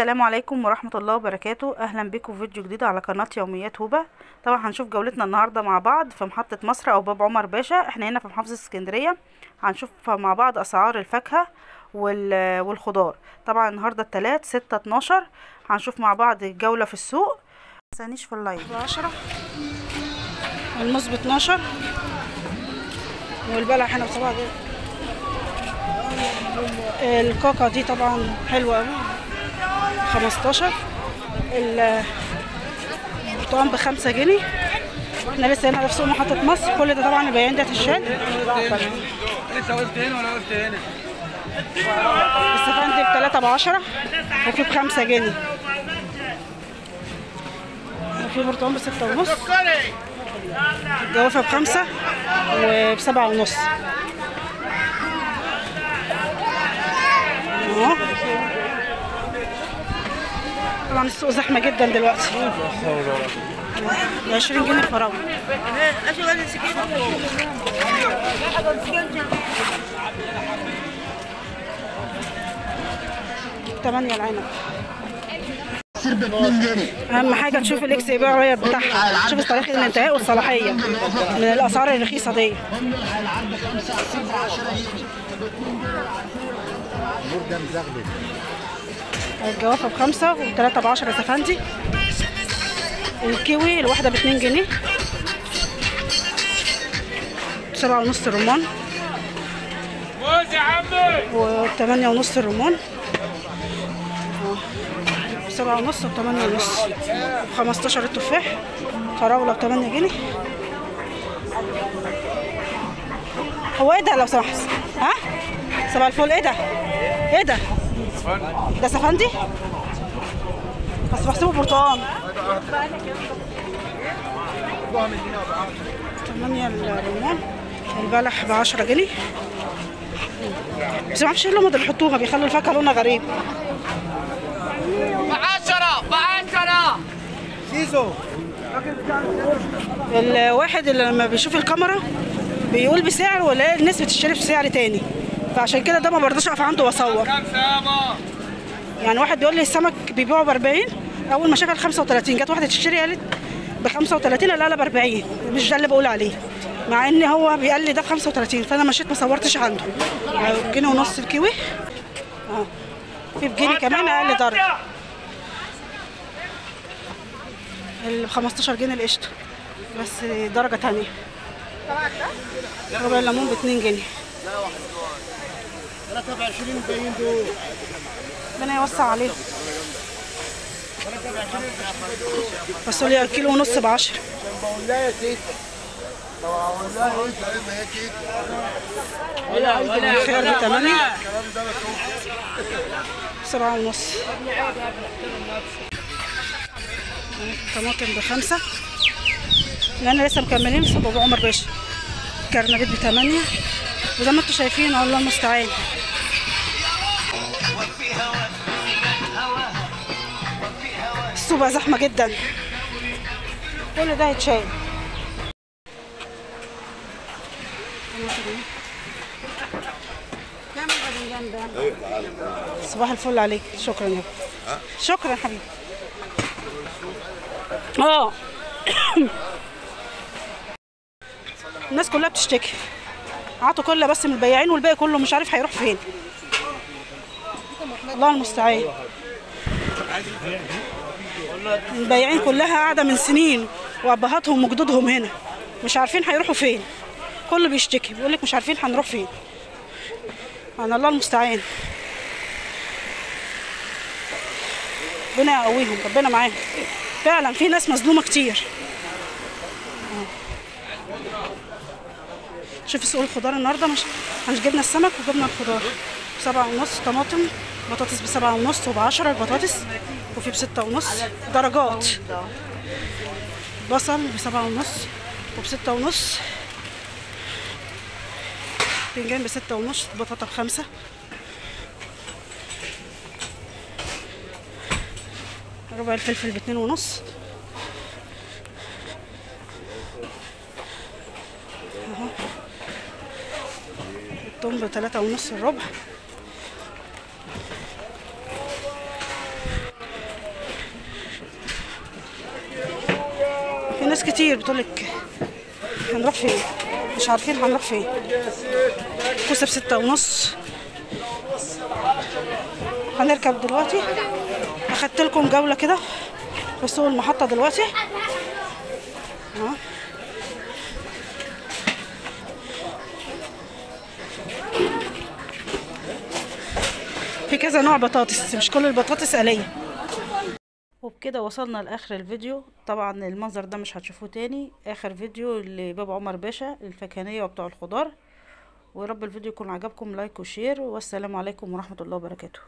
السلام عليكم ورحمة الله وبركاته. اهلا بكم في فيديو جديد على قناة يوميات هبة. طبعا هنشوف جولتنا النهاردة مع بعض في محطة مصر او باب عمر باشا. احنا هنا في محافظة اسكندرية، هنشوف مع بعض اسعار الفاكهة والخضار. طبعا النهاردة التلات 6/12، هنشوف مع بعض الجولة في السوق. متنسانيش في ال like. 10 والموز ب 12 والبلح هنا ب7. الكاكا دي طبعا حلوة قوي 15. البرتقال ب5 جنيه. احنا لسه هنا في سوق محطة مصر. كل ده طبعا البياعين ده اتشال. لسه وقفت هنا ولا وقفت هنا؟ السفندي ب3 ب10 وفي ب5 جنيه، وفي برتقال ب6.5، الجوافة ب5 وب7.5. اهو طبعا السوق زحمة جدا دلوقتي. 20 جنيه الفراوله. 8 العنب. اهم حاجة تشوف ال expire بتاعها، تشوف تاريخ الانتهاء والصلاحيه من الاسعار الرخيصة دي. الجوافه ب5 و3 ب10 سفندي. الكيوي الواحدة ب2 جنيه. 7.5 الرمان. و8.5 الرمان. 7.5 و8.5. 15 التفاح. فراوله ب8 جنيه. هو ايه ده لو سمحت؟ ها؟ صباح الفل. ايه ده؟ ايه ده؟ ده سفندي؟ بس بحسبه برتقال. 8 الرمان. البلح ب10 جنيه. بس معرفش ايه اللي هما بيحطوها، بيخلوا الفاكهة لونها غريب. ب10 ب10 زيزو. الواحد اللي لما بيشوف الكاميرا بيقول بسعر ولا الناس بتشتري بسعر تاني، فعشان كده ده ما برضاش اقف عنده واصور. يعني واحد بيقول لي السمك بيبيعه ب 40، اول ما شافها 35 جت واحدة تشتري قالت ب 35، لا ب 40، مش ده اللي بقول عليه، مع ان هو بيقال لي ده ب 35، فانا مشيت ما صورتش عنده. جنيه ونص الكيوي. في بجنيه كمان اقل درجه. ال 15 جنيه القشطه، بس درجه ثانية. ربع الليمون ب 2 جنيه. 23 باين دول. ربنا يوسع عليهم. فاصوليا كيلو ونص ب10. الخيار ب8. 7.5. الطماطم ب5. لأن لسه مكملين في ابو عمر باشا. كرنبيت ب8. وزي ما انتم شايفين الله المستعان. السوق بقى زحمة جدا، كل ده هيتشال. صباح الفل عليك. شكرا يا شكرا حبيبي. الناس كلها بتشتكي، عطوا كله بس من البياعين والباقي كله مش عارف هيروح فين. الله المستعان. البياعين كلها قاعدة من سنين وابهاتهم وجدودهم هنا، مش عارفين هيروحوا فين. كله بيشتكي بيقول لك مش عارفين هنروح فين. انا الله المستعان، ربنا يقويهم، ربنا معاهم. فعلا في ناس مظلومة كتير. شوف سوق الخضار النهارده، مش جبنا السمك وجبنا الخضار. 7.5 طماطم، بطاطس ب7.5 وب10 البطاطس، وفي ب6.5 درجات. بصل ب7.5 وب6.5، باذنجان ب6.5، بطاطا ب5، ربع الفلفل ب2.5. اهو الثوم ب3.5 الربع. ناس كتير بتقولك هنروح فين، مش عارفين هنروح فين. كوسة ب6.5. هنركب دلوقتي. اخدت لكم جولة كده في سوق المحطة دلوقتي. في كذا نوع بطاطس، مش كل البطاطس آلية. وبكده وصلنا لاخر الفيديو. طبعا المنظر ده مش هتشوفوه تاني، اخر فيديو لباب عمر باشا الفكهانيه وبتوع الخضار. ورب الفيديو يكون عجبكم، like و share، والسلام عليكم ورحمة الله وبركاته.